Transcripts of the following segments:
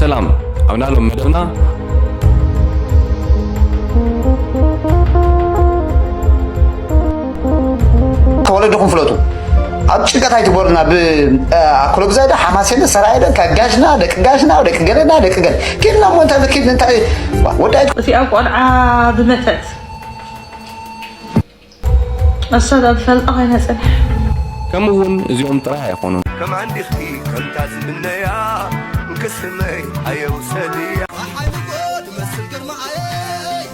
ሰላም፣ ኣብ ናሎም መደብና ተወለድኹም ፍለጡ። ኣብ ጭንቀት ኣይትግበሩና። ብኣክሎ ግዛይ ዶ ሓማሴን ዶ ሰራየ ዶ ካብ ጋሽና ደቂ ጋሽና ደቂ ገለና ደቂ ገለ ኬድና እሞ እንታይ ኬድ እንታይ ወዳይ እቲኣ ቆልዓ ብመተት ኣሳብ ኣብ ፈልጣ ኮይና ጸኒሓ። ከምኡ እውን እዚኦም ጥራይ ኣይኾኑን። ከማን ዲኺ ከምታ ዝምነያ እንክስመይ ኣየውሰድያ ፀሓይ ንግሆ ትመስል ግርማኣየይ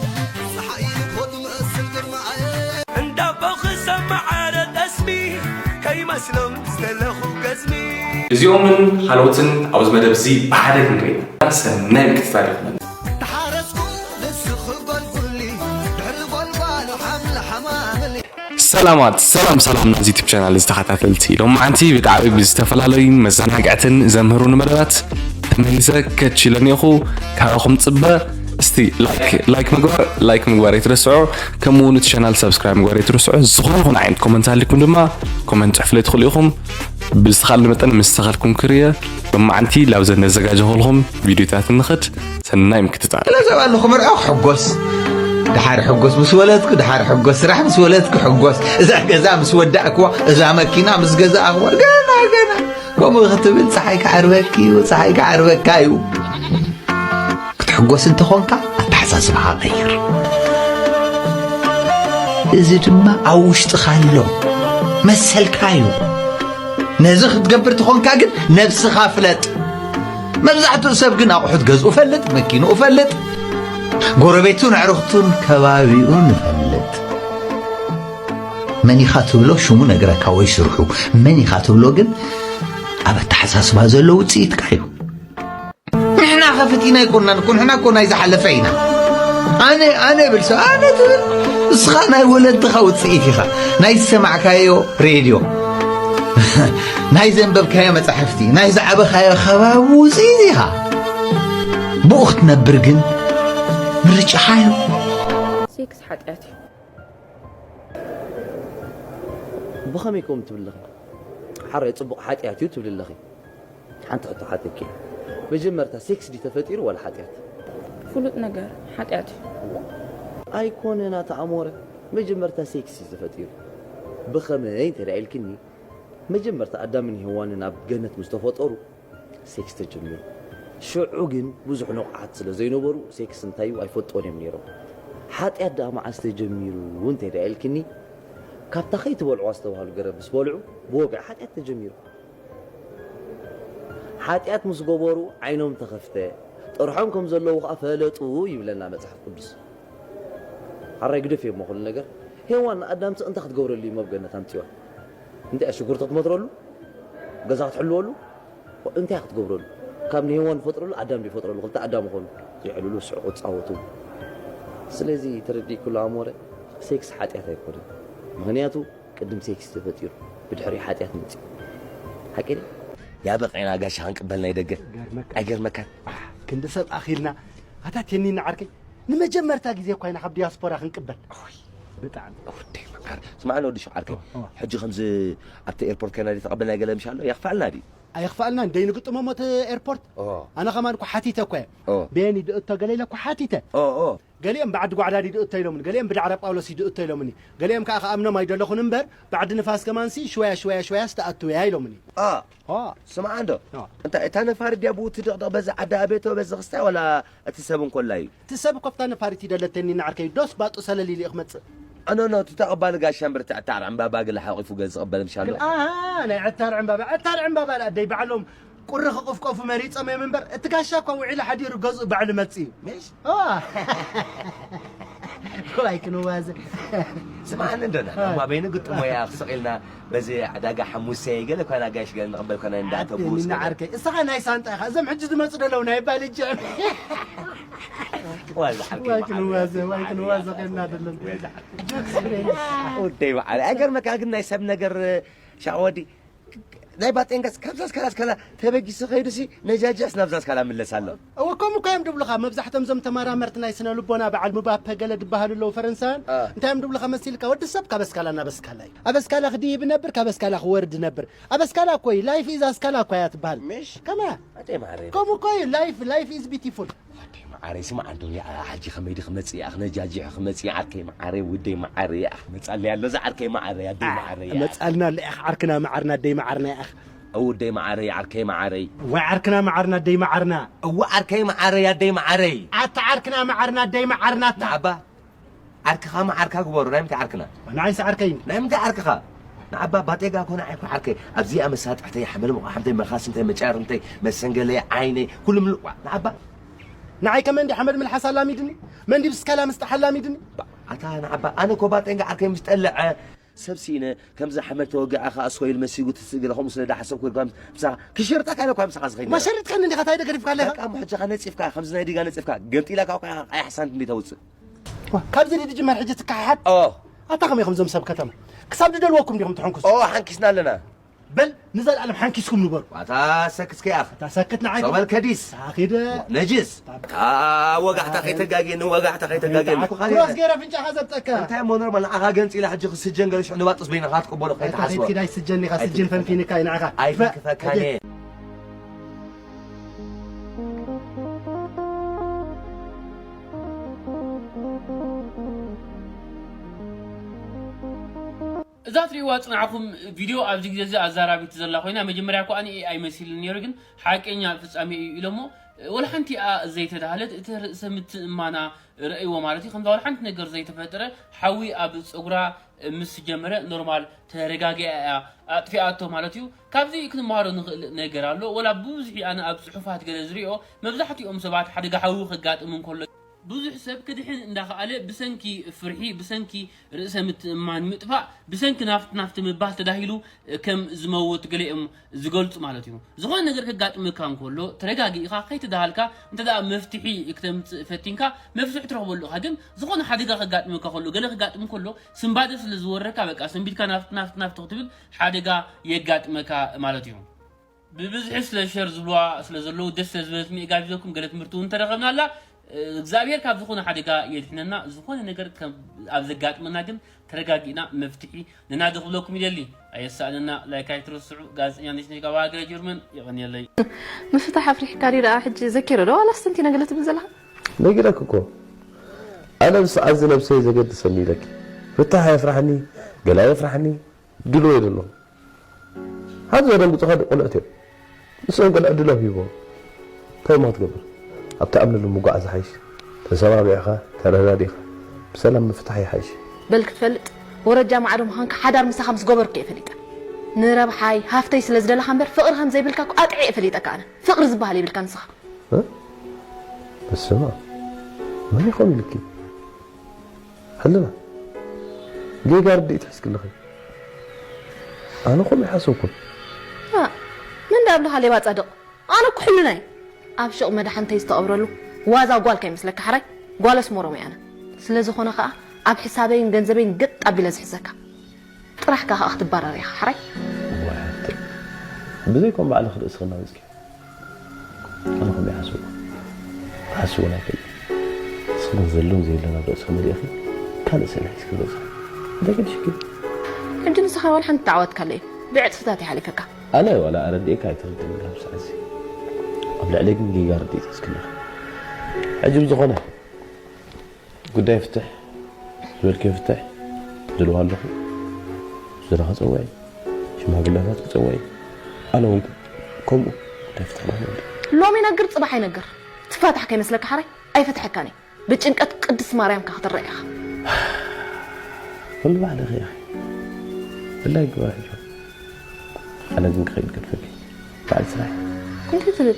ፀሓይ ንግሆ ትመስል ግርማኣየይ እንዳቦ ክሰማዓረ ጠስሚ ከይመስሎም ዝተለኹ ገዝሚ እዚኦምን ካልኦትን ኣብዚ መደብ እዚ ብሓደ ክንርኢ ሰናይ ምክትታል ይኹነልና። ተሓረስኩ ንስኺ ጎልጉሊ ድሕሪ ጎልጓሉ ሓምሊ ሓማምሊ ሰላማት ሰላም ሰላም ናዚ ዩቱብ ቻናል ዝተኸታተልቲ ሎማዓንቲ ብጣዕሚ ብዝተፈላለዩ መዘናግዕትን ዘምህሩን መደባት ተመሊሰ ከች ኢለ እኒኹ። ካባኹም ፅበ እስቲ ላይክ ላይክ ምግባር ላይክ ምግባር ኣይትረስዑ። ከምኡ እውን እቲ ቻናል ሳብስክራይብ ምግባር ኣይትረስዑ። ዝኾነ ይኹን ዓይነት ኮመንት ኣሊኩም ድማ ኮመንት ፅሕፍለይ ትኽእሉ ኢኹም። ብዝተኻእለ መጠን ምስ ተኻልኩም ክርእየ ሎማዓንቲ ላብዘን ነዘጋጀኹልኹም ቪድዮታት ንኸድ። ሰናይ ምክትታል። ገለ ሰብ ኣሎ ክምርዖ ክሕጎስ ድሓር ሕጎስ ምስ ወለድኩ ድሓር ሕጎስ ስራሕ ምስ ወለድኩ ሕጎስ እዛ ገዛ ምስ ወዳእክዋ እዛ መኪና ምስ ገዛእክዋ ገና ገና ከምኡ ክትብል ፀሓይ ክዓርበኪ እዩ ፀሓይ ክዓርበካ እዩ ክትሕጎስ እንተኾንካ ኣተሓሳስባኻ ቀይር እዚ ድማ ኣብ ውሽጥኻ ኣሎ መሰልካ እዩ ነዚ ክትገብር ተኾንካ ግን ነብስኻ ፍለጥ መብዛሕትኡ ሰብ ግን ኣቑሑት ገዝኡ ፈልጥ፣ መኪንኡ ፈልጥ፣ ጎረቤቱን ኣዕርኽቱን ከባቢኡን ፈልጥ። መን ኢኻ ትብሎ ሽሙ ነግረካ ወይ ስርሑ፣ መን ኢኻ ትብሎ ግን ኣብ ኣተሓሳስባ ዘሎ ውፅኢትካ እዩ። ንሕና ከ ፈቲና ኣይኮናን እኮ ንሕና እኮ ናይ ዝሓለፈ ኢና ኣነ ኣነ ብል ሰብ ኣነ ትብል እስኻ ናይ ወለድኻ ውፅኢት ኢኻ ናይ ዝሰማዕካዮ ሬድዮ ናይ ዘንበብካዮ መፃሕፍቲ ናይ ዝዓበኻዮ ከባቢ ውፅኢት ኢኻ ብኡ ክትነብር ግን ምርጫኻ እዩ ሴክስ ሓጢኣት እዩ ብኸመይ ከምኡ ትብሊ ኣለኺ ሓራይ ፅቡቕ ሓጢኣት እዩ ትብሊ ኣለኺ ሓንቲ ሕቶ ሓተኪ መጀመርታ ሴክስ ድዩ ተፈጢሩ ዋላ ሓጢኣት? ፍሉጥ ነገር ሓጢኣት እዩ። ኣይኮነን ኣታ ኣሞረ መጀመርታ ሴክስ እዩ ተፈጢሩ። ብኸመይ እንተ ኢልክኒ መጀመርታ ኣዳምን ሄዋንን ኣብ ገነት ምስ ተፈጠሩ ሴክስ ተጀሚሩ። ሽዑ ግን ብዙሕ ንቑሓት ስለ ዘይነበሩ ሴክስ እንታይ እዩ ኣይፈልጥዎን እዮም ነይሮም። ሓጢኣት ደኣ መዓስ ተጀሚሩ እንተ ኢልክኒ ካብታ ከይትበልዕዋ ዝተባህሉ ገረብ ምስ በልዑ ብወግዒ ሓጢኣት ተጀሚሩ። ሓጢኣት ምስ ገበሩ ዓይኖም ተኸፍተ፣ ጥርሖም ከም ዘለዉ ኸዓ ፈለጡ ይብለና መጽሓፍ ቅዱስ። ሓራይ ግደፍዮ እሞ ኩሉ ነገር። ሄዋን ንኣዳም እንታይ ክትገብረሉ እዩ ኣብ ገነት ኣምጺዋ? እንታይ እያ ሽጉርቲ ክትመትረሉ? ገዛ ክትሕልወሉ? እንታይ ክትገብረሉ? ካብ ንሄዋን ዝፈጥረሉ ኣዳም ድዩ ይፈጥረሉ? ክልተ ኣዳም ይኾኑ። ይዕልሉ፣ ይስሕቑ፣ ይጻወቱ። ስለዚ ተረዲእኩሉ ኣሞረ ሴክስ ሓጢኣት ኣይኮነን። ምኽንያቱ ቅድም ሴክስ ተፈጢሩ ብድሕሪኡ ሓጢኣት መፂኡ ሓቂ ድዩ? ያበቐና ጋሻ ክንቅበል ናይ ደገ ኣይገርመካን? ክንዲ ሰብ ኣኺልና ኣታ ቴኒና ዓርከይ ንመጀመርታ ግዜ እኳ ኢና ካብ ዲያስፖራ ክንቅበል ብጣዕሚ ወደይ መዓር ስማዕ ን ወዲ ሸዓርከይ ሕጂ ከምዚ ኣብቲ ኤርፖርት ከይና ተቐበልና ገለ ምሽ ኣሎ የኽፋልና ድዩ ኣየኽፋልና ደይንግጥሞ ሞት ኤርፖርት ኣነ ከማን እኳ ሓቲተ እኳ እየ ቤኒ ድእቶ ገለ ኢለ እኳ ሓቲተ ገሊኦም ብዓዲ ጓዕዳዲ ድእቶ ኢሎምኒ፣ ገሊኦም ብዳዕረ ጳውሎስ ይድእቶ ኢሎምኒ፣ ገሊኦም ከዓ ክኣምኖም ኣይደለኹን እምበር ብዓዲ ንፋስ ከማንሲ ሽወያ ሽወያ ሽወያ ዝተኣትውያ ኢሎምኒ። ኣ ዋ ስምዓ እንዶ ዋ። እንታይ እታ ነፋሪት ድያ ብኡ ትድቕድቕ በዛ ዓዲ ኣቤቶ በዚ ክስታይ ዋላ እቲ ሰብ እንኮላ እዩ? እቲ ሰብ እኮ ኣብታ ነፋሪት ይደለተኒ ንዓርከይ ዶስ ባጡ ሰለል ኢሉ እዩ ክመጽእ። ኣኖኖ እቲ ተቐባሊ ጋሻ እምበር እቲ ዕጣር ዕምባባ ግለ ሓቂፉ ገዝ ዝቕበል ምሻሎ። ኣሃ ናይ ዕታር ዕምባባ ዕታር ዕምባባ ደኣ ኣደይ ባዕሎም ቁሪ ክቕፍቀፉ መሪጾም እዮም እምበር፣ እቲ ጋሻ እኳ ውዒሉ ሓዲሩ ገዝኡ ባዕሉ መጺኡ። ምሽ? እዋ። ዋይ ክንዋዘ። ስምዓኒ እንዶ ንሕና እኳ በይኑ ግጥሞ እያ ክስቕ ኢልና በዚ ዕዳጋ ሓሙሰ ገለ እኳ ናጋይሽ ገለ ንቕበል ኮነ እንዳተቡ ኣደኒ ንዓርከይ። እስኻ ናይ ሳንጣ ኢኻ። እዞም ሕጂ ዝመጹ ደለዉ ናይ ባልጅ እዮም። ዋይ ዝሓልከ ዋይ ክንዋዘ፣ ዋይ ክንዋዘ ኸና ደለን። ወደይ በዓል። ኣይገርመካ ግን ናይ ሰብ ነገር ሻወዲ ናይ ባጤንጋስ ካብዛ ስካላ ስካላ ተበጊሱ ከይዱሲ ነጃጃስ ናብዛ ስካላ ምለስ ኣሎ እወ ከምኡ እኮ ድብሉኻ መብዛሕቶም እዞም ተመራመርቲ ናይ ስነ ልቦና በዓል ምባፐ ገለ ድበሃሉ ኣለዉ ፈረንሳውያን። አ። እንታይ እዮም ድብሉኻ መሲልካ? ወዲ ሰብ ካብ ኣስካላ ናብ ኣስካላ እዩ። ኣብ ኣስካላ ክድይብ ነብር፣ ካብ ኣስካላ ክወርድ ነብር። ኣብ ኣስካላ እኮ እዩ። ላይፍ ኢዝ ኣስካላ እኮ እያ ትበሃል። ምሽ? ከመያ? ኣደይ ማዕረ። ከምኡ እኮ እዩ። ላይፍ፣ ላይፍ ኢዝ ቢቲፉል። ኣደይ ማዕረ፣ ስማዕ እንዶ፣ ያ፣ ሕጂ ከመይ ድዩ ክመጽእ እያ? ክነጃጅዕ ክመጽእ እያ? ዓርከይ ማዕረ፣ ውደይ ማዕረ፣ ያ፣ መጻለይ ኣሎ፣ እዛ ዓርከይ ማዕረ፣ ኣደይ አ፣ ማዕረ፣ ያ። መጻልና ኣሎ፣ ያኽ፣ ዓርክና ማዓርና፣ ኣደይ ማዓርና፣ ያኽ። እው፣ ኣደይ ማዕረ፣ ዓርከይ ማዕረ። ወይ ዓርክና ማዓርና፣ ኣደይ ማዓርና። እው፣ ዓርከይ ማዕረ፣ ኣደይ ማዕረ። ኣታ ዓርክና ማዓርና፣ ኣደይ ማዓርና፣ ኣታ። ንዓባ፣ ዓርክኻ መዓርካ ግበሮ። ናይ ምንታይ ዓርክና? ንዓይስ ዓርከይ። ናይ ምንታይ ዓርክኻ? ንዓባ ባጤጋ ኮነ ዓይኮ ዓርከይ። ኣብዚኣ መሳጥሕተይ፣ ሓመል መቑሓምተይ፣ መኻስንተይ፣ መጫርምተይ፣ መሰንገለይ፣ ዓይነይ፣ ኩሉ ምሉእ። ዋ፣ ንዓባ። ንዓይ ከመ እንዲ ሓመድ ምልሓስ ኣላሚድኒ? መን ዲ ብስካላ ምስጣሕ ኣላሚድኒ? ባ-፣ ኣታ ንዓባ፣ ኣነ እኮ ባጤንጋ ዓርከይ ምስ ጠልዐ፣ ሰብ ሲኢነ፣ ከምዚ ሓመድ ተወጊዐ ከኣ ስኮይል መሲጉ ትስእ ገለ ከምኡ ስለ ዳሓሰብኩ ኢልካ ምስ-፣ ምሳኻ ክሸርጠካ ኢለ እኳ ምሳኻ ዝኸይድ ነይረ። መሸርጥካኒ እንዲኻ፣ ታይ ደገዲፍካ ኣለኻ? በቃ፣ እሞ ሕጂ ኸኣ ነጺፍካ፣ ከምዚ ናይ ዲጋ ነጺፍካ፣ ገምጢላካ እኳ ቀያሕ ሳንት እንዴ ተውጽእ። ዋ፣ ካብዚ ድዲ ጅመር ሕጂ ትከሓሓት? ኦ። ኣታ ከመይ ኢኹም እዞም ሰብ ከተማ? ክሳብ ድደልወኩም ዲኹም ትሕንኩስ? ኦ፣ ሓንኪስና ኣለና። በል፣ ንዘለኣለም ሓንኪስኩም ንበሩ። ኣታ ሰክት ከይኣኽ። ኣታ ሰክት ንዓይ። ሰው በል ከዲስ። ኣኺደ። ነጅስ። ኣታ ወጋሕታ ከይተጋግየኒ፣ ወጋሕታ ከይተጋግየኒ። ክሮስ ገይረ ኣፍንጫኻ ዘብጠካ። እንታይ እሞ ኖርማል፣ ንዓኻ ገንጺላ ሕጂ ክስጀን ገለ ሽዑ ንባጥስ በይንኻ ትቅበሎ ኣታ ከይትሓስቦ። ከይትኪድ ኣይስጀን ኢኻ፣ ስጅን ኣይትኪድ። ፈንፊንካ እዩ ንዓኻ። ኣይፈንክፈካን እየ። እዛ ትርእይዋ ጽናዕኩም ቪድዮ ኣብዚ ግዜ እዚ ኣዛራቢት ዘላ ኮይና፣ መጀመርያ እኳ ኣነ ኤኣይ መሲልኒ ነይሩ፣ ግን ሓቀኛ ፍጻሜ እዩ ኢሎሞ፣ ወላ ሓንቲ እያ ዘይተዳህለት፣ እቲ ርእሰ ምትእማና ረእይዎ ማለት እዩ። ከምዛ ወላ ሓንቲ ነገር ዘይተፈጠረ፣ ሓዊ ኣብ ጸጉራ ምስ ጀመረ ኖርማል ተረጋጊኣ እያ ኣጥፊኣቶ ማለት እዩ። ካብዚ ክንመሃሮ ንኽእል ነገር ኣሎ። ወላ ብብዝሒ ኣነ ኣብ ጽሑፋት ገለ ዝሪኦ፣ መብዛሕትኦም ሰባት ሓደጋ ሓዊ ከጋጥም እንከሎ፣ ብዙሕ ሰብ ክድሕን እንዳኸኣለ ብሰንኪ ፍርሒ፣ ብሰንኪ ርእሰ ምትእምማን ምጥፋእ፣ ብሰንኪ ናፍቲ ናፍቲ ምባል ተዳሂሉ ከም ዝመውት ገለ እዮም ዝገልጹ ማለት እዩ። ዝኾነ ነገር ከጋጥመካ እንከሎ ተረጋጊእኻ ከይተዳሃልካ እንተ ደኣ መፍትሒ ክተምጽእ ፈቲንካ መፍትሒ ትረኽበሉ ኢኻ። ግን ዝኾነ ሓደጋ ከጋጥመካ ከሎ፣ ገለ ከጋጥም ከሎ ስንባደ ስለ ዝወረካ በቃ ሰንቢድካ ናፍቲ ናፍቲ ናፍቲ ክትብል ሓደጋ የጋጥመካ ማለት እዩ። ብብዝሒ ስለ ሸር ዝብልዋ ስለ ዘለዉ ደስ ስለ ዝበለትኒ እየ ጋቢዘኩም። ገለ ትምህርቲ እውን ተረኸብናላ። እግዚኣብሔር ካብ ዝኾነ ሓደጋ የድሕነና። ዝኾነ ነገር ከም ኣብ ዘጋጥመና ግን ተረጋጊእና መፍትሒ ንናዲ ክብለኩም ይደሊ። ኣየሳእነና። ላይክ ኣይትረስዑ። ጋዜጠኛ ነሽ ነሽ ካብ ሃገረ ጀርመን። የቐንየለይ። ምፍታሕ ኣፍሪሕካ ድዩ ደኣ ሕጂ ዘኪረ ዶ ዋላ ኣስተንቲነ ገለ ትብል ዘለኻ? ነጊረክ እኮ። ኣነ ብሰዓት እዚ ነብሰይ ዘገድሰኒ ኢለኪ። ፍታሕ ኣየፍራሕኒ፣ ገለ ኣየፍራሕኒ። ድልዎ የደለኹ። ሓንቲ ዘደንግጹኻ ድ-፣ ቆልዑት እዮም። ንስኦም ገለ ዕድሎም ሂቦም። እንታይ እሞ ክትገብር? ኣብ ትኣምነሉ ምጓዓዝ ይሓይሽ። ተሰማሚዕኻ፣ ተረዳዲእኻ፣ ብሰላም ምፍታሕ ይሓይሽ። በል ክትፈልጥ፣ ወረጃ ማዕዶ ምዃንካ ሓዳር ምሳኻ ምስ ገበርኩ እየ ፈሊጠ። ንረብሓይ፣ ሃፍተይ ስለ ዝደለኻ እምበር፣ ፍቕሪ ከም ዘይብልካ እኮ ኣጥዕየ እየ ፈሊጠካ ኣነ። ፍቕሪ ዝበሃል የብልካ ንስኻ። እ? በስመ ኣብ። መን ይኾን ኢልኪ? ሕልና፣ ጌጋ ርድኢት ሒዝኪ ኣለኺ። ኣነ ከምኡ ኣይሓሰብኩን። እ፣ መን ደኣ ኣብልኻ ሌባ ጻድቕ? ኣነ እኮ ሕልና እየ። ኣብ ሹቕ መድሓንተይ ዝተቐብረሉ ዋዛ ጓል ከይመስለካ ሕራይ፣ ጓል ኣስመሮም እየ ኣነ። ስለ ዝኾነ ከኣ ኣብ ሕሳበይን ገንዘበይን ገጥ ኣቢለ ዝሕዘካ። ጥራሕካ ከኣ ክትባረር ኢኻ ሕራይ። ዋይ ሓፍተይ፣ ብዘይኮን ባዕልኺ ርእስኺ እናወጽኪ። ኣነ ከምኡ ይሓስብ። ክሓስብ እውን ኣይክእልን። ንስኺ ግን ዘሎን ዘየሎን ኣብ ርእስኺ መሊእኺ ካልእ ስእሊ ሒዝኪ ርእስኺ። እንታይ ገዲሽኪ? ሕጂ ንስኻ ዋላ ሓንቲ ተዓወትካለይ። ብዕጽፍታት ይሓሊፈካ። ኣነ ዋላ ኣረዲኤካ ኣይትርድእን ኢኻ ብሰዓት እዚ። ኣብ ልዕለይ ግን ጌጋ ርድኢት ሒዝኪ ኣለኺ። ሕጂ ብዝኾነ ጉዳይ ፍትሕ ዝበልክዮ ፍትሕ ዝልዋ ኣለኹ። ዝራ ክጸውዕ፣ ሽማግለታት ክጸውዕ፣ ኣነ እውን ከምኡ ጉዳይ ፍትሕ ማለት እዩ። ሎሚ ይነግር ጽባሕ ይነግር። ትፋታሕ ከይመስለካ ሓራይ ኣይፈትሐካን እየ። ብጭንቀት ቅድስት ማርያም ከ ክትረአ ኢኻ። ኩሉ ባዕልኺ ኢኺ። ብላይ ግበር ሕጂ። ኣነ ግን ክኸይድ ገድፈኪ። በዓል ስራሕ። እንታይ ትብል?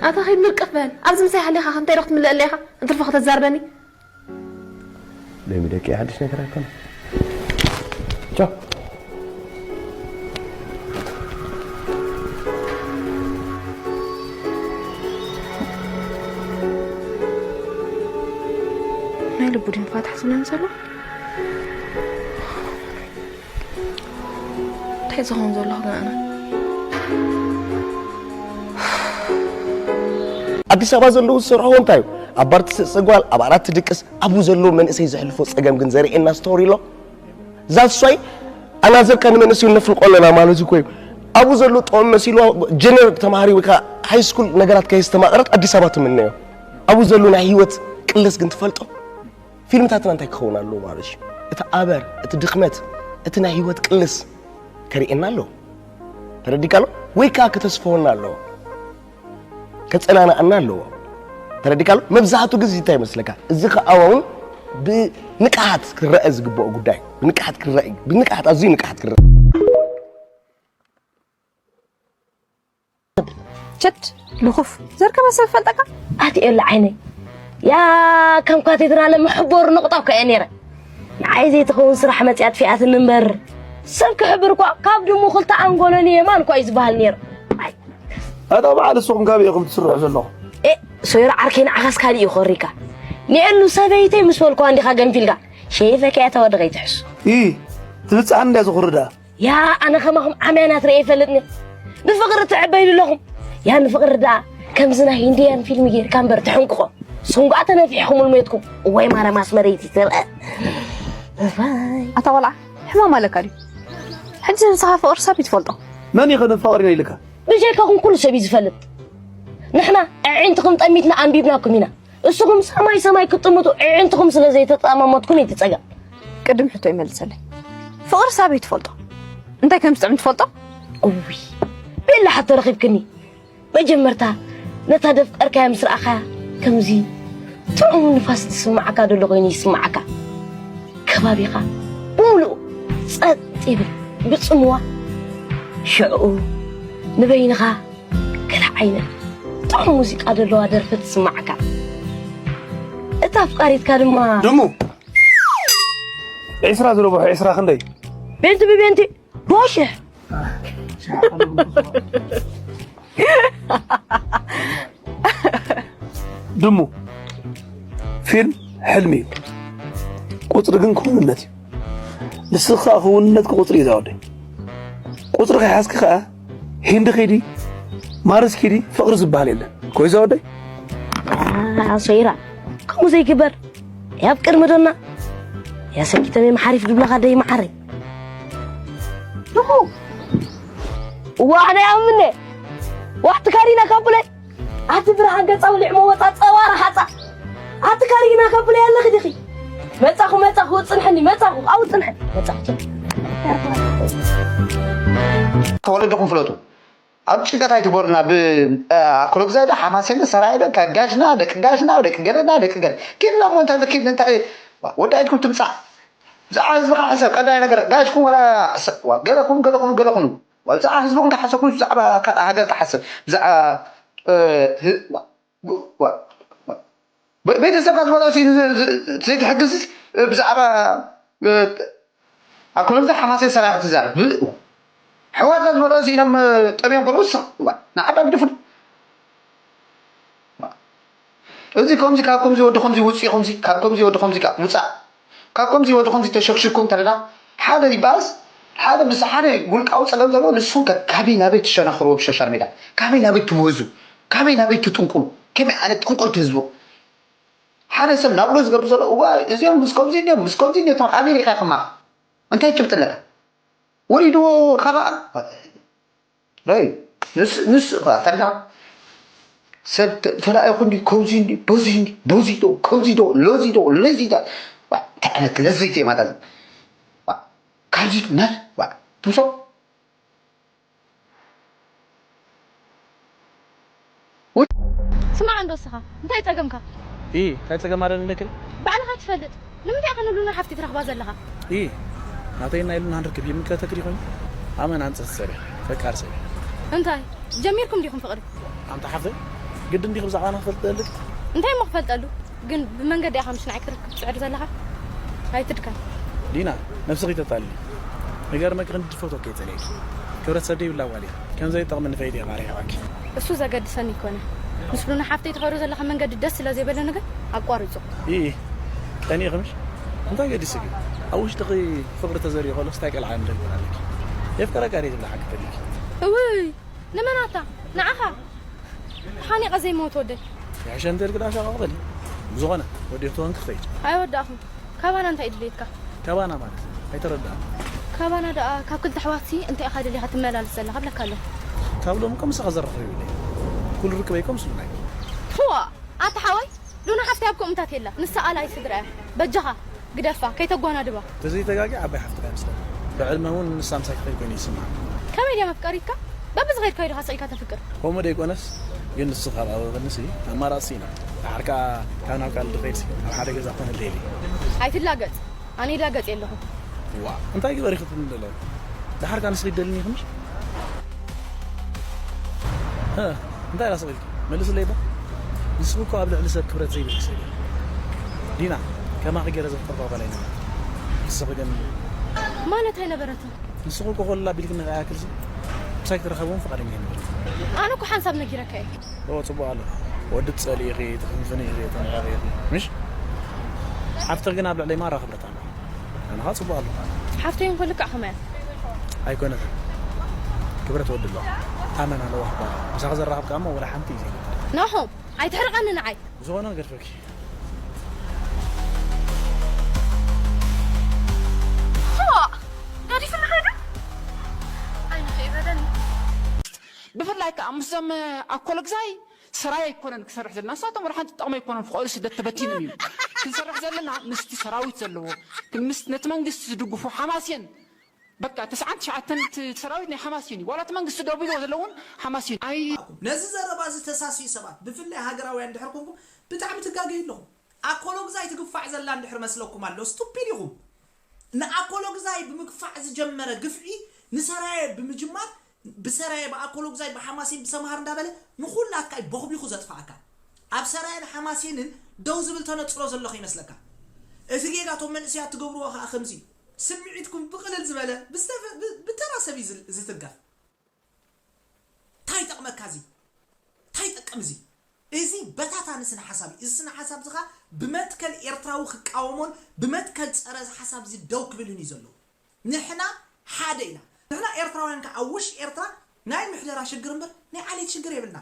ኣታ ኸይድ ምርቅፍ በል። ኣብዚ ምሳይ ሓሊኻ ከ እንታይ ዶ ክትምልእ ኣለኻ? እንትርፎ ከተዛርበኒ? ሎሚ ደቂ ሓድሽ ነገር ኣይኮነ። ቻው። ናይ ልቡ ድዩ ፋታሕ ዝብለን ዘሎ? እንታይ ዝኸውን ዘሎ ግን ኣነ? ኣዲስ ኣበባ ዘለዉ ዝሰርሕዎ እንታይ እዩ? ኣብ ባር ትስእስዕ ጓል፣ ኣብ ዓራት ትድቅስ፣ ኣብኡ ዘለዉ መንእሰይ ዘሕልፎ ጸገም ግን ዘርእየና ስቶሪ ኣሎ። That's why ኣናዘርካ ንመንእሰዩ ነፍልቆ ኣለና ማለት እኮ እዩ። ኣብኡ ዘሎ ጥዑም መሲልዋ ጀነር ተማሃሪ ወይ ከዓ ሃይ ስኩል ነገራት ከየስተማቕረት ኣዲስ ኣበባ ትምነዮ። ኣብኡ ዘሎ ናይ ህይወት ቅልስ ግን ትፈልጦ? ፊልምታትና እንታይ ክኸውን ኣለዎ ማለት እዩ? እቲ ኣበር፣ እቲ ድኽመት፣ እቲ ናይ ህይወት ቅልስ ከርእየና ኣለዎ። ተረዲካ ኣሎ? ወይ ከዓ ከተስፈወና ኣለዎ። ከጸናንኣና ኣለዎ። ተረዲካ ኣሎ? መብዛሕቱ ግዜ እንታይ ይመስለካ? እዚ ከኣ እውን ብንቅሓት ክረአ ዝግብኦ ጉዳይ። ብንቅሓት ክረአ፣ ብንቅሓት፣ ኣዝዩ ንቅሓት ክረአ። ቸድ ልኹፍ ዘርከበ ሰብ ፈልጠካ ኣትየሉ ዓይነይ ያ ከም ካቴድራለ መሕቦር ንቕጣ እኮ እየ ነይረ ንዓይ ዘይትኸውን ስራሕ መፅያ ኣጥፊኣትኒ እምበር ሰብ ክሕብር እኳ ካብ ድሙ ክልተ ኣንጎሎኒ የማን እኳ እዩ ዝበሃል ነይሩ ኣይ ኣታ በዓል እስኹም ካበይ ኢኹም ትስርሑ ዘለኹም? ኤ ሶይራ ዓርከይ ንዓኻስ ካሊእ እዩ ክወሪካ ንኤሉ ሰበይተይ ምስ በልኩዋ እንዲኻ ገንፊልካ ሸይፈከያ ተወዲ ከይትሕሱ ኢ ትብፅሓኒ እንድያ ዝኹርዳ ያ ኣነ ከማኹም ዓምያናት ርእየ ይፈልጥኒ። ብፍቕሪ ትዕበይሉ ኣለኹም። ያ ንፍቕሪ ደኣ ከምዚ ናይ ሂንድያን ፊልሚ ጌርካ እምበር ትሕንቅቖ። ስንጓዕ ተነፊሕኹምሉ ሜትኩም። እዋይ ማርያም ኣስመረይቲ ትርአ። እዋይ። ኣታ ቆልዓ ሕማም ኣለካ ድዩ? ሕጂ ንስኻ ፍቕሪ ሰብ እዩ ትፈልጦ። መን እዩ ከ ፍቕሪ ኢልካ? ብጀካኹም ኩሉ ሰብ እዩ ዝፈልጥ። ንሕና ኣዒንትኹም ጠሚትና ኣንቢብናኩም ኢና። እስኹም ሰማይ ሰማይ ክትጥምቱ ኣዒንትኹም ስለ ዘይተጠማመትኩም እዩ እቲ ጸገም። ቅድም ሕቶ ይመልሰለይ። ፍቕሪ ሳበይ ትፈልጦ? እንታይ ከም ዝጥዕም ትፈልጦ? እውይ ቤላ ሕቶ ረኺብክኒ። መጀመርታ ነታ ደፍቀርካያ ምስ ረኣኻያ ከምዚ ጥዑም ንፋስ ዝስምዓካ ዘሎ ኮይኑ ይስምዓካ። ከባቢኻ ብምሉኡ ጸጥ ይብል ብጽምዋ። ሽዕኡ ንበይንኻ ገለ ዓይነት ጥዑም ሙዚቃ ዘለዋ ደርፊ ትስማዓካ። እታ ኣፍቃሪትካ ድማ ድሙ ዒስራ ዝረብሑ ዒስራ ክንደይ? ቤንቲ ብቤንቲ ዶ ሽሕ። ድሙ ፊልም ሕልሚ እዩ። ቁፅሪ ግን ክውንነት እዩ። ንስኻ ከዓ ክውንነትካ ቁፅሪ እዩ ዛወደይ። ቁፅሪ ከይሓዝኪ ከዓ ሂንዲ ኪዲ ማርስ ኪዲ ፍቕሪ ዝበሃል የለን። ኮይዛ ወደይ? ኣሶይራ ከምኡ ዘይግበር ያብ ቅድሚ ዶና ያሰኪተመ መሓሪፍ ድብለኻ ደይ መዓረይ ንኹ ዋሕደ ያምነ ዋሕቲ ካሪና ካቡለይ ኣቲ ብርሃን ገጻ ውሊዕ መወጻ ጸዋራ ሓጻ ኣቲ ካሪና ከብለ ያለኺ ዲኺ መጻኹ መጻኹ ጽንሐኒ መጻኹ ኣው ጽንሐ መጻኹ ተወለድኩም ፍለጡ ኣብ ጭንቀት ኣይትግበሩና ብኣክሎግዛይ ዶ ሓማሴን ዶ ሰራይ ዶ ካብ ጋሽና ደቂ ጋሽና ደቂ ገለና ደቂ ገለ ኪድና ሞ እንታይ ኪድ እንታይ ወዳኢትኩም ትምጻእ ብዛዕባ ህዝብኻ ሕሰብ ቀዳይ ነገር ጋሽኩም ወላ ገለኹም ገለኹም ገለኹም ብዛዕባ ህዝብኹም ተሓሰብኩም ብዛዕባ ሃገር ተሓሰብ ብዛዕባ ቤተሰብካ ዝበልዖ ዘይትሕግዝ ብዛዕባ ኣኮሎምዛ ሓማሴን ሰራዊት ትዛረብ ሕዋትና ዝበልዖ ኢሎም ጠብዮም ከለዉ ንዓባ ግድፉ እዚ ከምዚ ካብ ከምዚ ወዲ ከምዚ ውፅኢ ከምዚ ካብ ከምዚ ወዲ ከምዚ ውፃእ ካብ ከምዚ ወዲ ከምዚ ተሸክሽኩም ተለና ሓደ ይበኣስ ሓደ ምስ ሓደ ውልቃዊ ፀገም ዘለዎ ንስኹም ከ ካበይ ናበይ ትሸናኽርዎ ብሶሻል ሜድያ ካበይ ናበይ ትወዙ ካበይ ናበይ ትጥንቁሉ ከመይ ዓይነት ጠንቆልቲ ህዝቡ ሓደ ሰብ ናብሎ ዝገብር ዘሎ እዋ እዚኦም ምስ ከምዚ እንዲዮም ምስ ከምዚ እንዲዮ እቶም ኣሜሪካ ከማ እንታይ ጭብጢ ኣለካ ወሊድዎ ካባኣ ንስ ንስ ተልካ ሰብ ተላኢኹ እንዲ ከምዚ እንዲ በዚ እንዲ በዚ ዶ ከምዚ ዶ ለዚ ዶ ለዚ ዶ እንታይ ዓይነት ለዘይቲ ማለት ካብዚ ነት ትምሶ ስማዕ እንዶ እስኻ እንታይ ጸገምካ? ኢ እንታይ ጸገም ኣለኒ ኢለክን? ባዕልኻ ትፈልጥ ንምንታይ ኢኻ ንሉና ሓፍቲ ትረኽባ ዘለኻ? ኢ ናተይ እና ኢሉና ንርክብ ይምልከተክ ዲኾን? ኣመን ኣንጸት ሰብ እያ ፈቃር ሰብ እያ። እንታይ ጀሚርኩም ዲኹም ፍቕሪ? ኣንታ ሓፍተይ ግድን ዲኺ ብዛዕባና ክፈልጥ ደልክ? እንታይ እሞ ክፈልጠሉ? ግን ብመንገዲ ኢኻ ምስ ንዓይ ክርክብ ትጽዕር ዘለኻ? ኣይትድከም። ዲና ነብስኺ ተታልሊ። ንገርመኪ ክንዲ ድፈትወኪ እየ ጸሊኤኪ። ክብረት ሰብ ደይብላ ጓል እያ። ከም ዘይጠቕመኒ ፈሊጠ እየ ማሪሐዋኪ። እሱ ዘገድሰኒ ኣይኮነን። ምስ ሉና ሓፍተይ ትኸዶ ዘለኻ መንገዲ ደስ ስለ ዘይበለኒ ግን ኣቋርጾ። ኢኢ ቀኒእኺ ምሽ? እንታይ ገዲሱኪ? ኣብ ውሽጥኺ ፍቕሪ ተዘሪኡ ከሎስ ታይ ቀልዓ ንደግር ኣለኪ? የፍቅረካ ድየ ትብሊ ሓቂ ፈሊኪ? እውይ ንመን ኣታ ንዓኻ ተሓኒቐ ዘይመውት ወደይ ይሕሸ እንተ ኢልክ ደኣ ሸቓቕ በሊ። ብዝኾነ ወዲእኽትወን ክትኸይድ። ኣይወዳእኹን። ካባና እንታይ ድልየትካ? ካባና ማለት ኣይተረዳእን። ካባና ደኣ ካብ ክልተ ኣሕዋትሲ እንታይ ኢኻ ደሊኻ ትመላለስ ዘለኻ? እብለካ ኣለኹ። ካብ ሎሚ ከምስኻ ዘራኽብ የብለይ። ኩሉ ርክበይ ከምስሉ ናይ። ዋ! ኣታ ሓወይ፣ ሉና ሓፍቲ ኣብ ከምኡታት የላ። ንሳ ኣላይ ስድራ እያ። በጃኻ፣ ግደፋ፣ ከይተጓናድባ። ተዘይተጋጊ ዓባይ ሓፍትኻ ይመስለኒ። ብዕድመ እውን ንሳ ምሳይ ትኸይድ ኮይኑ ይስምዓኒ። ከመይ ድያ መፍቀሪትካ? በብዝኸድካዮ ዲኻ ስቕ ኢልካ ተፍቅር? ከምኡ ደይኮነስ፣ ግን ንሱ ካብ ኣበበንሲ ኣማራጺ ኢና። ደሓር ከኣ ካብ ናብ ካልእ ድኸይድሲ፣ ኣብ ሓደ ገዛ ክኾነለይ ኢለ። ኣይትላገጽ። ኣነ ይላገጽ የለኹ። ዋ፣ እንታይ ግበር ኢኺ ትብልኒ ዘለኺ? ደሓር ከኣ ንስኺ ትደልኒ ኢኺ ምሽ? ሀ፣ እንታይ ኢላ ስቕ ኢልኪ? መልስለይ እባ። ንስኺ እኮ ኣብ ልዕሊ ሰብ ክብረት ዘይብልኪ ሰብ ኢኺ። ዲና፣ ከማኺ ገይረ ዘፍቅር ጓል ኣይነበረትን። ንስኺ ግን ማለት ኣይነበረትን። ንስኺ እኮ ኮላ ቢልክኒ ከይኣክልሲ ምሳይ ክትራኸቢ እውን ፍቓደኛ ኣይነበርክን። ኣነ እኮ ሓንሳብ ነጊረካ እየ። ኦ፣ ጽቡቕ ኣሎ። ወዲ ትጸልኢ ኢኺ፣ ትኽንኽኒ ኢኺ፣ ተነቓቒ ኢኺ። ምሽ? ሓፍትኺ ግን ኣብ ልዕለይ ማራ ክብረት ኣለዋ። ኣነኻ ጽቡቕ ኣሎ። ሓፍተይ እንኮ ልክዕ ከማያ። ኣይኮነትን። ክብረት ወዲ ኣለዋ። ታመን ኣለዋ ክበሃል። ምሳኺ ዘራኸብ ከኣ እሞ ወላ ሓንቲ እዩ ዘይብሉ። ናሆም፣ ኣይትሕርቐኒ ንዓይ። ብዝኾነ ገድፈኪ። ዋ! ገዲፍኒ ኸይዱ? ኣይንኸይበለኒ። ብፍላይ ከዓ ምስዞም ኣኮለግዛይ ስራይ ኣይኮነን ክሰርሕ ዘለና። ንሳቶም ወላ ሓንቲ ጥቕሚ ኣይኮነን፣ ፍቕሪ ስደት ተበቲኖም እዩ። ክንሰርሕ ዘለና ምስቲ ሰራዊት ዘለዎ፣ ምስ ነቲ መንግስቲ ዝድግፉ ሓማሴን፣ በቃ ተስዓን ትሽዓተን እቲ ሰራዊት ናይ ሓማሴን እዩ። ዋላ እቲ መንግስቲ ደው ኢልዎ ዘለውን ሓማሴን እዩ። ኣይ ነዚ ዘረባ እዚ ተሳስዩ ሰባት፣ ብፍላይ ሃገራውያን እንድሕር ኮንኩም ብጣዕሚ ትጋገዩ ኣለኹም። ኣኮሎግዛይ ትግፋዕ ዘላ እንድሕር መስለኩም ኣሎ፣ ስቱፒድ ኢኹም። ንኣኮሎግዛይ ብምግፋዕ ዝጀመረ ግፍዒ ንሰራየ ብምጅማር፣ ብሰራየ ብኣኮሎግዛይ ብሓማሴን ብሰምሃር እንዳበለ ንኹላትካ እዩ ቦኽቢኹ ዘጥፍኣካ። ኣብ ሰራየን ሓማሴንን ደው ዝብል ተነጽሮ ዘለኹ ይመስለካ። እቲ ጌጋ እቶም መንእሰያት ትገብርዎ ከኣ ከምዚ እዩ። ስምዒትኩም ብቕልል ዝበለ ብዝተፈ- ብ- ብተራ ሰብ እዩ ዝል- ዝትንከፍ። እንታይ ይጠቕመካ እዚ? እንታይ ይጠቅም እዚ? እዚ በታታኒ ስነ ሓሳብ እዩ። እዚ ስነ ሓሳብ እዚ ኸኣ ብመትከል ኤርትራዊ ክቃወሞን ብመትከል ጸረ እዚ ሓሳብ እዚ ደው ክብልን እዩ ዘለዎ። ንሕና ሓደ ኢና። ንሕና ኤርትራውያን ከኣ ኣብ ውሽጢ ኤርትራ ናይ ምሕደራ ሽግር እምበር ናይ ዓሌት ሽግር የብልና።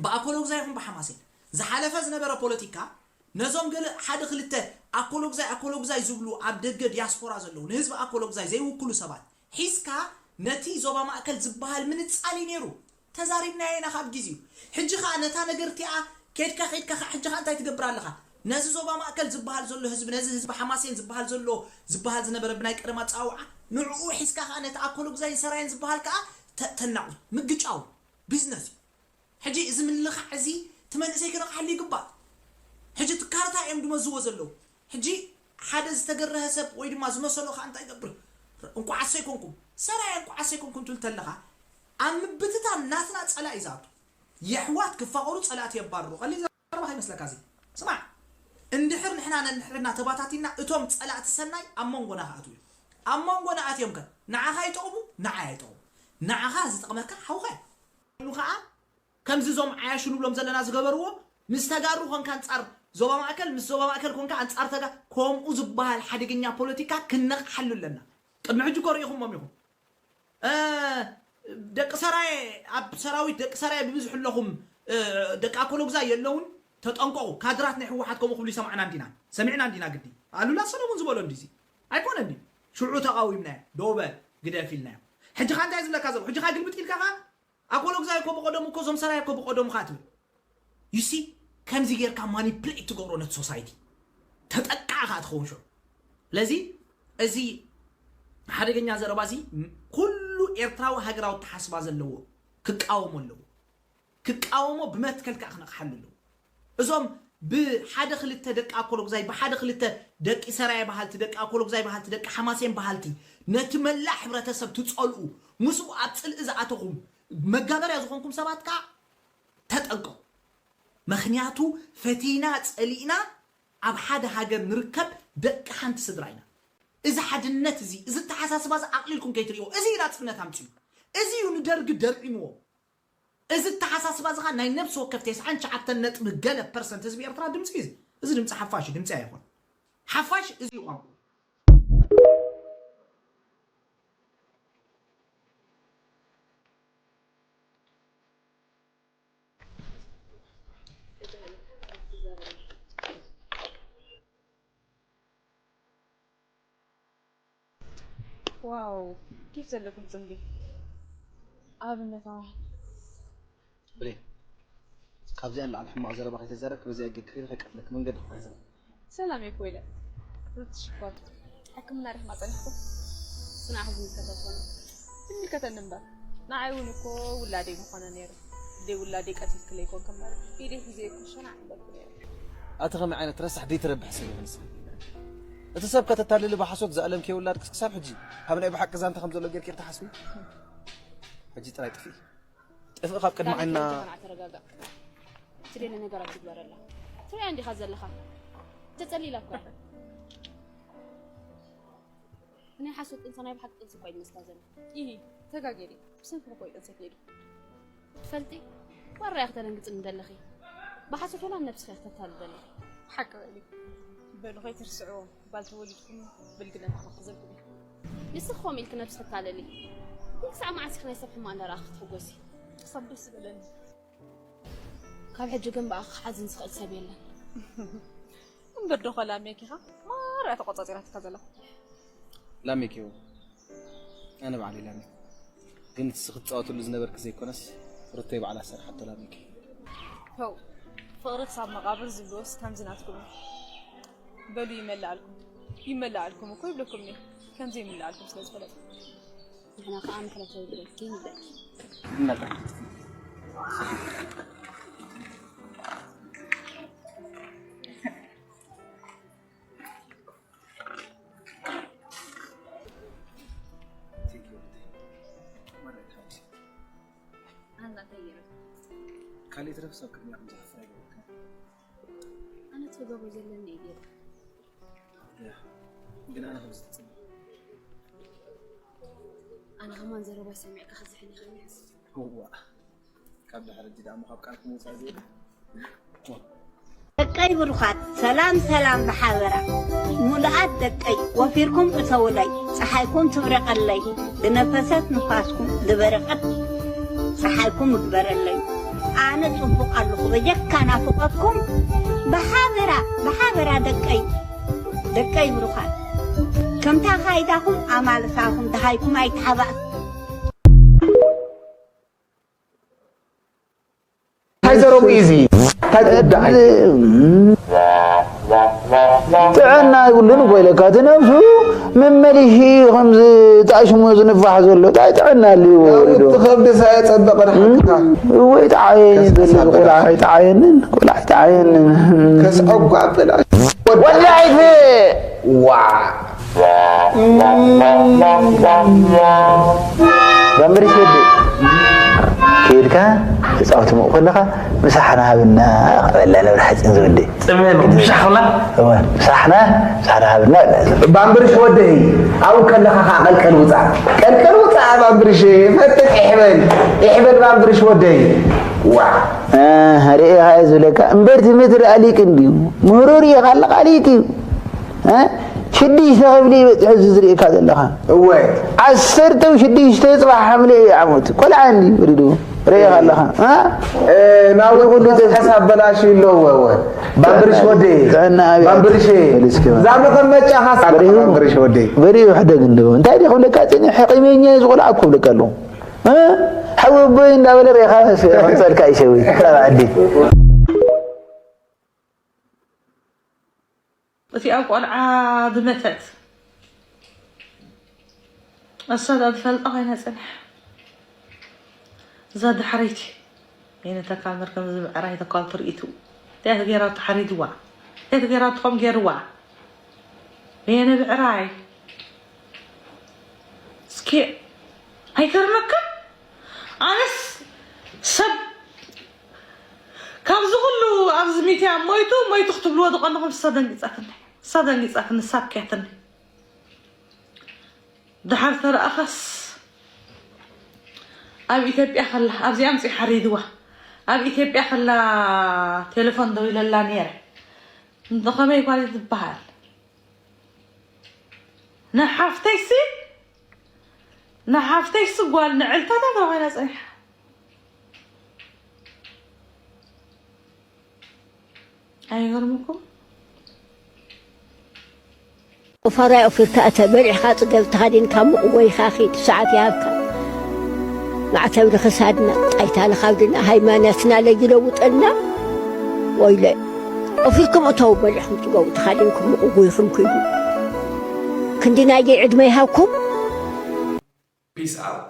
ብኣኮሎግዛይ ይኹን ብሓማሴን ዝሓለፈ ዝነበረ ፖለቲካ ነዞም ገለ ሓደ ክልተ ኣኮሎግዛይ ኣኮሎግዛይ ዝብሉ ኣብ ደገ ዲያስፖራ ዘለዉ ንህዝቢ ኣኮሎግዛይ ዘይውክሉ ሰባት ሒዝካ ነቲ ዞባ ማእከል ዝበሃል ምንጻል እዩ ነይሩ። ተዛሪብናዮ ኢና ካብ ግዜኡ። ሕጂ ኸኣ ነታ ነገር እቲኣ ኬድካ ኬድካ ኸኣ ሕጂ ኸኣ እንታይ ትገብር ኣለኻ? ነዚ ዞባ ማእከል ዝበሃል ዘሎ ህዝቢ፣ ነዚ ህዝቢ ሓማሴን ዝበሃል ዘሎ፣ ዝበሃል ዝነበረ ብናይ ቀደም ኣጸዋውዓ፣ ንዕኡ ሒዝካ ኸኣ ነቲ ኣኮሎግዛይን ሰራየን ዝበሃል ከኣ ተ- ተናቑት። ምግጫው ቢዝነስ እዩ። ሕጂ እዚ ምልኻዕ እዚ እቲ መንእሰይ ክነቕሓሉ ይግባእ። ሕጂ እቲ ካርታ እዮም ድመዝዎ ዘለዉ። ሕጂ ሓደ ዝተገረሀ ሰብ ወይ ድማ ዝመሰሎ ከዓ እንታይ ይገብር? እንኳዓስ ኣይኮንኩም ሰራየ፣ እንኳዓስ ኣይኮንኩም ትብል ተለኻ ኣብ ምብትታን ናትና ጸላኢ እዩ ዝኣቱ። የሕዋት ክፋቐሩ ጸላእቲ የባርሩ። ቀሊል ዘረባ ከይመስለካ እዚ። ስማዕ፣ እንድሕር ንሕና ነንሕድና ተባታቲና እቶም ጸላእቲ ሰናይ ኣብ መንጎና ክኣትዉ እዮም። ኣብ መንጎና ኣትዮም ከ ንዓኻ ይጠቕሙ፣ ንዓይ ኣይጠቕሙ። ንዓኻ ዝጠቕመካ ሓውኻ እዩ። ኢሉ ኸዓ ከምዚ እዞም ዓያሹ ንብሎም ዘለና ዝገበርዎ ምስ ተጋሩ ኮንካ ኣንጻር ዞባ ማእከል፣ ምስ ዞባ ማእከል ኮንካ ኣንጻር ተጋ-፣ ከምኡ ዝበሃል ሓደገኛ ፖለቲካ ክነቕሓሉ ኣለና። ቅድሚ ሕጂ እኮ ርኢኹሞም ኢኹም። እ፣ ደቂ ሰራየ፣ ኣብ ሰራዊት ደቂ ሰራየ ብብዝሒ ኣለኹም፣ እ፣ ደቂ ኣኮሎግዛይ የለውን፣ ተጠንቀቑ። ካድራት ናይ ህወሓት ከምኡ ክብሉ ይሰማዕና እንዲና፣ ሰሚዕና እንዲና ግዲ። ኣሉላ ሰለሙን ዝበሎ እንዲዚ ኣይኮነ እንዲ። ሽዑ ተቓዊምናዮ፣ ዶ በል፣ ግደፍ ኢልናዮ። ሕጂ ኸ እንታይ ዝብለካ ዘሎ? ሕጂ ኸ ግልብጥ ኢልካ ኸ ኣኮሎግዛይ እኮ ብቐደሙ እኮ፣ እዞም ሰራየ እኮ ብቐደሙ ኸ ትብል። You see፣ ከምዚ ጌርካ ማኒፕሌት ትገብሮ ነቲ ሶሳይቲ። ተጠቃዕ ኸኣ ትኸውን ሽዑ። ስለዚ እዚ ሓደገኛ ዘረባ እዚ ኩሉ ኤርትራዊ ሃገራዊ ኣተሓስባ ዘለዎ ክቃወሞ ኣለዎ። ክቃወሞ ብመትከል ከኣ ክነቕሓሉ ኣለዎ። እዞም ብሓደ ክልተ ደቂ ኣኮሎግዛይ፣ ብሓደ ክልተ ደቂ ሰራየ በሃልቲ፣ ደቂ ኣኮሎግዛይ በሃልቲ፣ ደቂ ሓማሴን በሃልቲ፣ ነቲ መላእ ሕብረተሰብ ትጸልኡ፣ ምስኡ ኣብ ጽልኢ ዝኣተኹም፣ መጋበርያ ዝኾንኩም ሰባት ከኣ ተጠንቀቑ። ምኽንያቱ ፈቲና ጸሊእና ኣብ ሓደ ሃገር ንርከብ ደቂ ሓንቲ ስድራ ኢና። እዚ ሓድነት እዚ፣ እዚ ኣተሓሳስባ እዚ ኣቕሊልኩም ከይትርእይዎ። እዚ እዩ ናጽነት ኣምጺኡ። እዚ እዩ ንደርጊ ደርዒምዎ። እዚ ኣተሓሳስባ እዚ ኸኣ ናይ ነብሲ ወከፍ ተስዓን ትሽዓተን ነጥቢ ገለ ፐርሰንት ህዝቢ ኤርትራ ድምጺ እዩ። እዚ ድምጺ ሓፋሽ እዩ፣ ድምጺ ኣይኮን። ሓፋሽ እዚ እዩ ቋንቋ። ዋው፣ ኬፍ ዘለኩም ጽምዲ ኣብነታዊ። ብሌን፣ ካብዚኣ ንላዕሊ ሕማቕ ዘረባ ከይተዛረብኪ በዚኣ ጌርኪ ከይደ ከይቀትለኪ መንገዲ ክሕዘ። ሰላም የኮይለ ሩት ሽኮር። ሕክምና ዲኽማ ጸኒሕኩም? ስና ሕዚ ምልከተኮነ ትምልከተኒ እምበር፣ ንዓይ እውን እኮ ውላደይ ምኾነ ነይሩ። ደይ ውላደይ ቀቲልክለይ ኮንክ እምበር፣ ኢደይ ሒዘ እኮ ሸናዕ ምበልኩ ነይሩ። ኣቲ ከመይ ዓይነት ረሳሕ ደይትረብሕ ሰብ ኢኺ ንስኺ? እቲ ሰብ ከተታልሊ ብሓሶት ዘእለምክዮ ውላድክስ ክሳብ ሕጂ ካብ ናይ ብሓቂ ዛንታ ከም ዘሎ ጌርኪ ዶ ትሓስቢ? ሕጂ ጥራይ ጥፍኢ። ጥፍኢ ካብ ቅድሚ ዓይንና። ተረጋጋእ። ትደሊ ነገራት ትግበረላ። ትሪኣ እንዲኻ ዘለኻ። ተጸሊላ እኮ እያ። ናይ ሓሶት ጥንሲ ናይ ብሓቂ ጥንሲ እኮ እዩ ዝመስላ ዘሎ። ኢሂ፣ ተጋግየ ድየ? ብሰንክኺ እኮ እዩ ጥንሰይ ከይዱ። ትፈልጢ? ዋራ ኢኺ ተደንግጽኒ ዘለኺ። ብሓሶት ወላ ነብስኺ ኢኺ ተታልሊ ዘለኺ። ሓቂ በሊ። በሉ ከይትርስዕዎ፣ ጓል ተወሊድኩም ብልግነት ክሕዘልኩም እዩ። ንስኺ ከምኡ ኢልኪ ነብስኺ ተታልሊ። ግን ክሳዕ መዓስ ኢኺ ናይ ሰብ ሕማቕ እንዳረኣኺ ክትሕጎሲ? ክሳብ ደስ ዝበለኒ። ካብ ሕጂ ግን ብኣኺ ክሓዝን ዝኽእል ሰብ የለን። እምበር ዶ ኸላ ሜኪኻ ማራ ተቆጻጺራትካ ዘላ። ላሜክ ይው ኣነ ባዕለይ ላሜክ ግን እቲ ክትጻወትሉ ዝነበርክ ዘይኮነስ ሩተይ ባዕላ ዝሰርሓቶ ላሜክ እዩ። ፐው ፍቕሪ ክሳብ መቓብር ዝብልዎስ ከምዚ ናትኩም እዩ። በሉ ይመልኣልኩም ይመልኣልኩም እኮ ይብለኩም እየ ከምዚ ይምልኣልኩም ስለ ዝፈለጥ። ንሕና ከዓ ምሕረት የውርደልኪ ንብለኪ። ካልእ ይትረፍ ሰብ ቅድሚያ ከም ዝሓፍር ኣይገበርክን። ኣነ እቲ ክገብሮ ዘለኒ እየ ገይረ። ግን ኣነ ከምዚ ተጸበ ኣነ ከማን ዘረባ ሰሚዕካ ክዝሕል ይኽእል ይሕስ እዋ ካብ ድሕሪ እጂ ደኣ እሞ ካብ ቃልኪ ምውጻእ ዘይብል ደቀይ ብሩኻት ሰላም ሰላም ብሓበራ ሙሉኣት ደቀይ ወፊርኩም እተውለይ ፀሓይኩም ትብረቐለይ ብነፈሰት ንፋስኩም ዝበረቐት ፀሓይኩም እግበረለይ ኣነ ፅቡቕ ኣለኹ በጀካ ናፍቐትኩም ብሓበራ ብሓበራ ደቀይ ደቀይ ብሩኻት ከምታ ካይዳኹም ኣማልሳኹም ደሃይኩም ኣይተሓባእ እንታይ ዘረቡ እዩ እዚ? እንታይ ትውዳእ? ጥዕና ይብሉን እኮ ኢለካ እቲ ነብሱ መመሊሺ ከምዚ ጣሽሙ ዝንፋሕ ዘሎ እንታይ ጥዕና ኣልዩ ወሪዶ እቲ ከብዲ ሳየፀበቐ ንሓቅካ ወይ ጠዓየኒ ዘሎ ቆልዓ ኣይጠዓየንን ቆልዓ ኣይጠዓየንን ከስዐጓ በላ ወላይት ዋ መምህር ሸዲ ከይድካ ተፃወት ምኡ ከለካ ምሳሕና ሃብና በላ ነብሪ ሓፂን ዝብል ፅምየ ምሻሕ ክብላ ምሳሕና ምሳሕና ሃብና በላ ባምብርሽ ወደይ ኣብኡ ከለካ ከዓ ቀልቀል ውፃእ ቀልቀል ውፃእ ባምብርሽ ፈጥጥ ይሕበል ይሕበል ባምብርሽ ወደይ ዋ ርእኻ እየ ዝብለካ እምበር ትምህርቲ ርኣ ሊቅ እንድዩ ምህሮ ርኢኻ ኣለኻ ሊቅ እዩ ሽዱሽተ ክፍሊ በፂሑ እዚ ዝርእየካ ዘለኻ እወ ዓሰርተ ሽዱሽተ ፅባሕ ሓምለ እዩ ዓመቱ ቆልዓ እንዲ ወሊዱ ርእየኻ ኣለኻ ናብዚ ኩሉ ተስሓስ ኣበላሽ ኣለዎ እወ ባምብርሽ ወደይ ጥዕና ኣብያ ባምብርሽ እዛ መቐመጫኻ ባምብርሽ ወደይ በሪኡ ሕደግ እንዶ እንታይ ዲ ክብለካ ፅኒሕ ሕቂመኛ እዩ ዝቆልዓ ክብለካ ኣለዎ ሓወቦይ እንዳበለ ሬኻ ከንፀልካ ይሸዊ ካብ ዓዲ እቲኣ ቆልዓ ዝመተት እሳ ዳ ዝፈልጣ ኮይና ፅንሕ እዛ ዳሕረይቲ የነ ተካል መርከም ዝብዕራይ ተካል ትርኢቱ እንታይ ተገይራ ተሓሪድዋ እንታይ ተገይራ ትኾም ገይርዋ የነ ብዕራይ እስኪ ኣይገርመክን ኣነስ ሰብ ካብዚ ኩሉ ኣብዚ ሚድያ ሞይቱ ሞይቱ ክትብልዎ ዝቐንኹም እሳ ደንጊፃትኒ እሳ ደንጊፃትኒ እሳ ኣብክያትኒ ደሓር ተረኣኻስ ኣብ ኢትዮጵያ ከላ ኣብዚኣ ኣምፂኡ ሓሪድዋ ኣብ ኢትዮጵያ ከላ ቴሌፎን ደዊለላ ነይረ እንተኸመይ ጓል ትበሃል ንሓፍተይሲ ንሓፍተይሲ ጓል ንዕልታታ ተባሂላ ፀኒሓ ኣይገርምኩም ፋራይ ኦፊርካ እተ በሊዕኻ ጽገብ ተኻዲንካ ምቕወይኻ ኺድ ሰዓት ይሃብካ። ማዕተብ ንኽሳድና ጣይታ ንኻብድና ሃይማኖትና ለይለውጠልና። ወይለ ኦፊርኩም እተው በሊዕኹም ጽገቡ ተኻዲንኩም ምቕጉይኹም ኪዱ። ክንዲ ናይገይ ዕድመ ይሃብኩም። Peace out.